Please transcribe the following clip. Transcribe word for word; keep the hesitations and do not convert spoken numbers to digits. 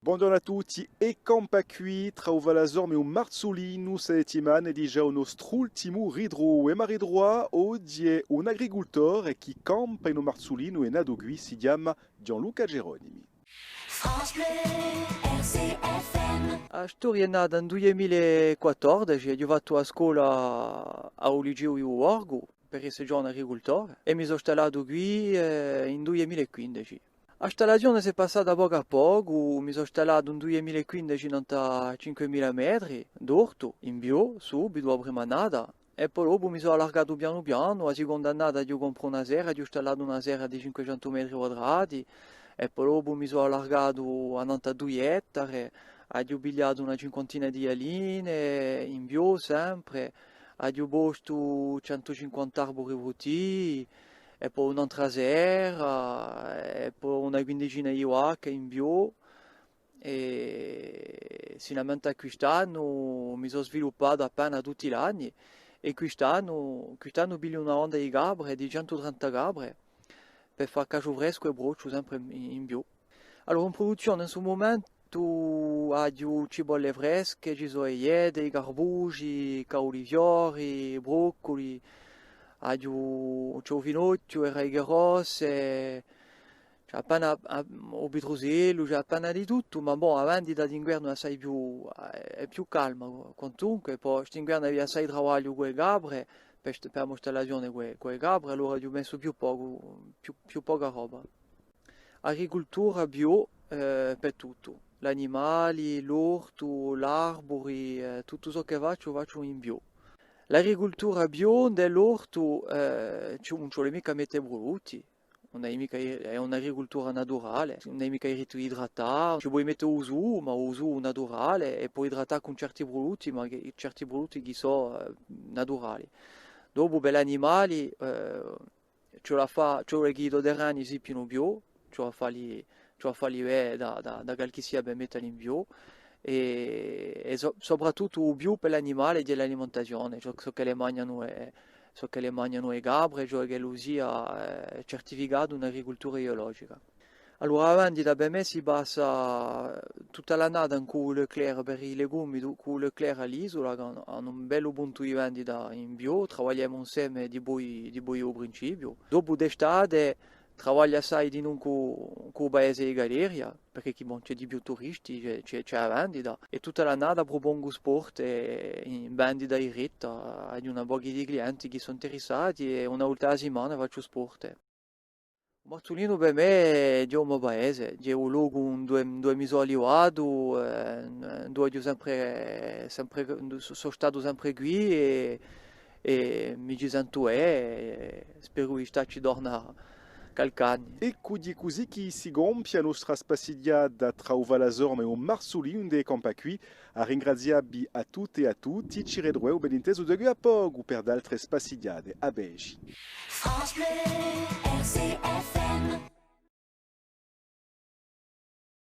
Bonghjornu à tutti, è campà quì, trà u Valasorma è u Marzulinu, sta settimana hè digià u nostru ultimu ritrovu. È m'arritrovu oghje un agricultore chì campa in u Marzulinu, hè natu quì, si chjama Ghjuvan Luca Geronimi. France Bleu, R C F M. A storia hè nata in dui mila è quattordeci, aghju fattu a scola à u liceu di u Borgu per esse ghjovanu agricultore è mi sò stallatu quì, eh, in dui mila è quindeci. A stallazione s'hè passata pocu à pocu, mi sò stallatu in dui mila è quindeci nantu à cinquemila metri d'ortu, in bio, subitu, a prima annata, è po dopu mi sò allargatu pianu pianu, a siconda annata aghju compru una serra, aghju stallatu una serra di cinquecentu metri quadrati, è po dopu mi sò allargatu à nantu à dui ettari, aghju pigliatu una cinquantina di ghjalline, in bio sempre, aghju postu centu cinquanta arburi fruttii, è po un'antra serra, è po una quindicina di vacche in bio, è sinamente à quist'annu mi sò sviluppatu appena tutti l'anni, è quist'annu, quist'annu pigliu una banda di capre, di centu trenta capre, per fà casgiu frescu è brocciu sempre in, in bio. Allora, in pruduzzione in stu mumentu aghju cipolle fresche, ci sò e ghjete, i carbuci, cauliflori, broccoli, aghju, ci hè u finochju, e radiche rosse, ci hè appena, a, u pitrusellu, ci hè appena di tuttu, ma bon, a vendita d'inguernu hè assai più, hè più calma, quantunque, po st'inguernu aviu assai travagliu cù e capre, per st-, per a mo stallazione cù e, cù e capre, allora aghju messu più pocu, più, più poca roba. Agricultura bio, eh, per tuttu. L'animali, l'ortu, l'arburi, eh, tuttu ciò chì facciu, facciu in bio. L'agricultura bio, ind'è l'ortu, eh, ci, ùn ci vole micca mette prudutti, ùn hai micca, hè un'agricultura naturale, ùn hai micca dirittu di idratà, ci poi mette u sucu, ma u sucu naturale, è poi idratà cù certi prudutti, ma chì, certi prudutti chì sò, eh, naturali. Dopu per l'animali, eh, ci vole à fà, ci vole chì i to terreni sippinu bio, ci vole à falli, ci vole à falli vede da, da, da qualchissia per metteli in bio, è, è so-, soprattuttu u bio per l'animali è l'alimentazione, ciò, ciò ch'elle manghjanu è, ciò ch'elle manghjanu e capre, ci vole ch'ellu sia, eh, certificatu in agricultura biologica. Allora, a vendita per mè si passa tutta l'annata incù u Leclerc per i legumi, cù u Leclerc à l'Isula, chì anu, anu un bellu puntu di vendita in bio, travagliemu inseme dipoi, dipoi u principiu. Dopu d'estate travagliu assai dinù cù, cù u paese di Galeria, perchè chì, bon, ci hè di più turisti, ci hè, ci hè, ci hè a vendita, è tutta l'annata prupongu sporte in vendita diretta, aghju una pochi di clienti chì sò interessati è una volta à a simana facciu sporte. U Marzulinu per mè hè u mo paese, hè u locu induve, induve mi sò allivatu, eh, induve aghju sempre, sempre, sò, sò statu sempre quì è, è mi ci sentu, eh, è speru di stacci torna calch'annu. Eccu, hè cusì chì si compie a nostra spassighjata trà u Valasorma è u Marzulinu di Campà quì. À ringrazià vi à tutte è à tutti, ci ritruvemu ben intesu da quì à pocu per d'altre spassighjate. À vedeci. France Bleu, R C F M.